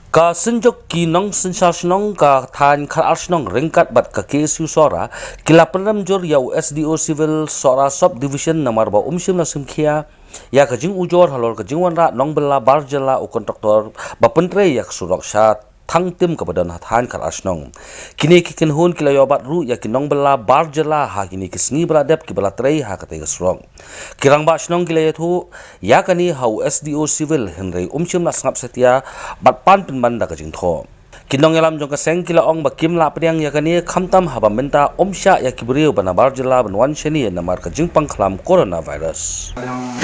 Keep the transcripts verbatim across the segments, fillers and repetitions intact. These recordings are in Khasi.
Ka synjuk ki nongsynshar shnong ka thaiñ Khar Ar Shnong ryngkat bad ka K S U Sohra ki la pynrem jur ïa u S D O Civil Sohra Sub Division namar ba um shym la shim khia ïa ka jingujor halor ka jingwanrah nongbylla bar jylla u kontraktor ba pyntrei ïa ka surok sha Thangtim kaba don ha thaiñ Khar Ar Shnong. Kine ki kynhun ki la ïoh bat ruh ïa ki nongbylla bar jylla ha kine ki sngi ba la dep kiba la trei ha katei ka surok. Ki rangbah shnong ki la ïathuh ïa kane ha u S D O Civil hynrei um shym la sngap satia bad pan pynban da ka jingthoh. Ki nongïalam jong ka seng ki la ong ba kim lah pdiang ïa kane khamtam haba mynta um shah ïa ki briew ba na bar jylla ban wan shane namar ka jingpang khlam coronavirus. Ka liang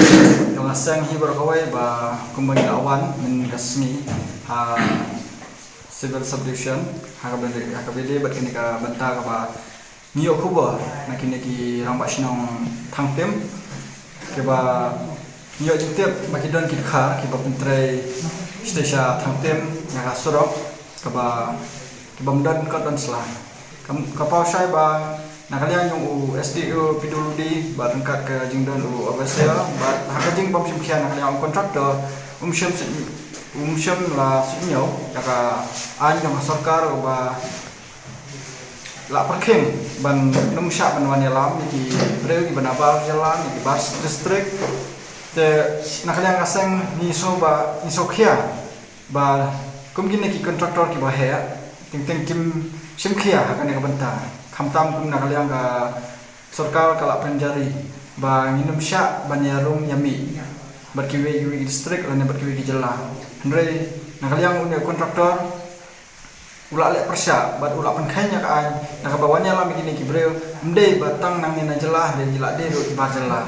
jong ka seng hi baroh kawei ba kumba ngi la wan mynta ka sngi ha Civil Subdivision ha kaba ïadei, ha kaba ïadei bad kane ka bynta kaba ngi ïoh khubor na kine ki rangbah shnong Thangtim kiba ngi ïoh jingtip ba ki don ki dkhar kiba pyntrei shatei sha Thangtim na ka surok kaba, kaba ym don kot don sla. Ka, ka paw shai ba na ka liang jong u S D O P W D bad ryngkat ka jingdon u overseer bad ha ka jingbym shim khia na ka liang u kontraktor um shym, um shym la suidñiew ïa ka aiñ jong ka sorkar ba la pyrkhing ban nym shah ban wan ïalam ïa ki briew kiba na bar jylla, ïa ki bar district. Te na ka liang ka seng ngi sngew ba, ngi sngew khia ba kum kine ki kontraktor kiba heh teng teng kim shim khia ha kane ka bynta. Khamtam kum na ka liang ka sorkar ka la pynjari ba ngin nym shah ban ïarung ïamih bad kiwei kiwei ki district lane bad kiwei ki jylla. Hynrei na ka liang une u kontraktor u la leh pyrshah bad u la pynkheiñ ïa ka aiñ na kaba wan ïalam ïa kine ki briew ym dei ba tang nangne na jylla, hynrei ki la dei ruh ki bar jylla.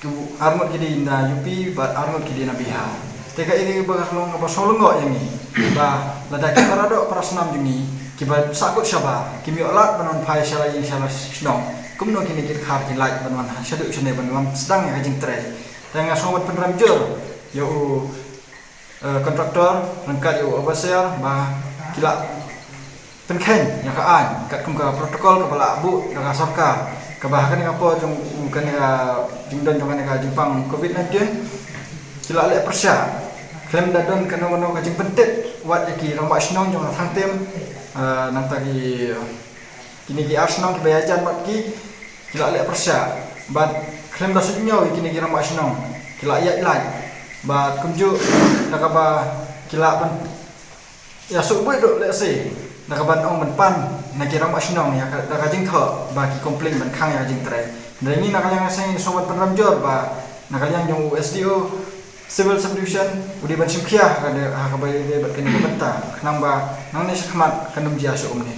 Ki arngut ki dei na U P bad arngut ki dei na Bihar. Te kaei kaba ka long kaba sngewlyngngoh ïa ngi ba lada ki para doh para snam jong ngi kiba sahkut shabar kim ïoh lad ban wan phai sha la ïing sha la shnong, kumno kine ki dkhar ki lait ban wan shaduh shane ban wan sdang ïa ka jingtrei. Te nga sngew ban pynrem jur ïa u eh, kontraktor ryngkat ïa u overseer ba ki la pynkheiñ ïa ka aiñ katkum ka protocol kaba la buh da ka sorkar, kaba ha kane ka por jong u, kane ka jingdon jong kane ka jingpang covid nineteen ki la leh pyrshah khlem da don kano kano ka jingpyntip wat ïa ki rangbah shnong jong ka Thangtim, eh, nangta ki kine ki ar shnong kiba ïajan bad ki, ki la leh pyrshah bad khlem da suidñiew ïa kine ki rangbah shnong, ki la ïaid lait bad kumjuh da kaba ki la ban ïasuh buit ruh lehse da kaba ong ban pan na ki rangbah shnong ïa ka, da ka jingthoh ba ki complain ban khang ïa ka jingtrei. Hynrei ngi na ka liang ka seng ngi sngew ban pynrem jur ba na ka liang jong u S D O Civil Subdivision u dei ban shim khia ha ka, ha kaba ïadei bad kane ka bynta khnang ba nangne shakhmat kan ym jia shuh kumne.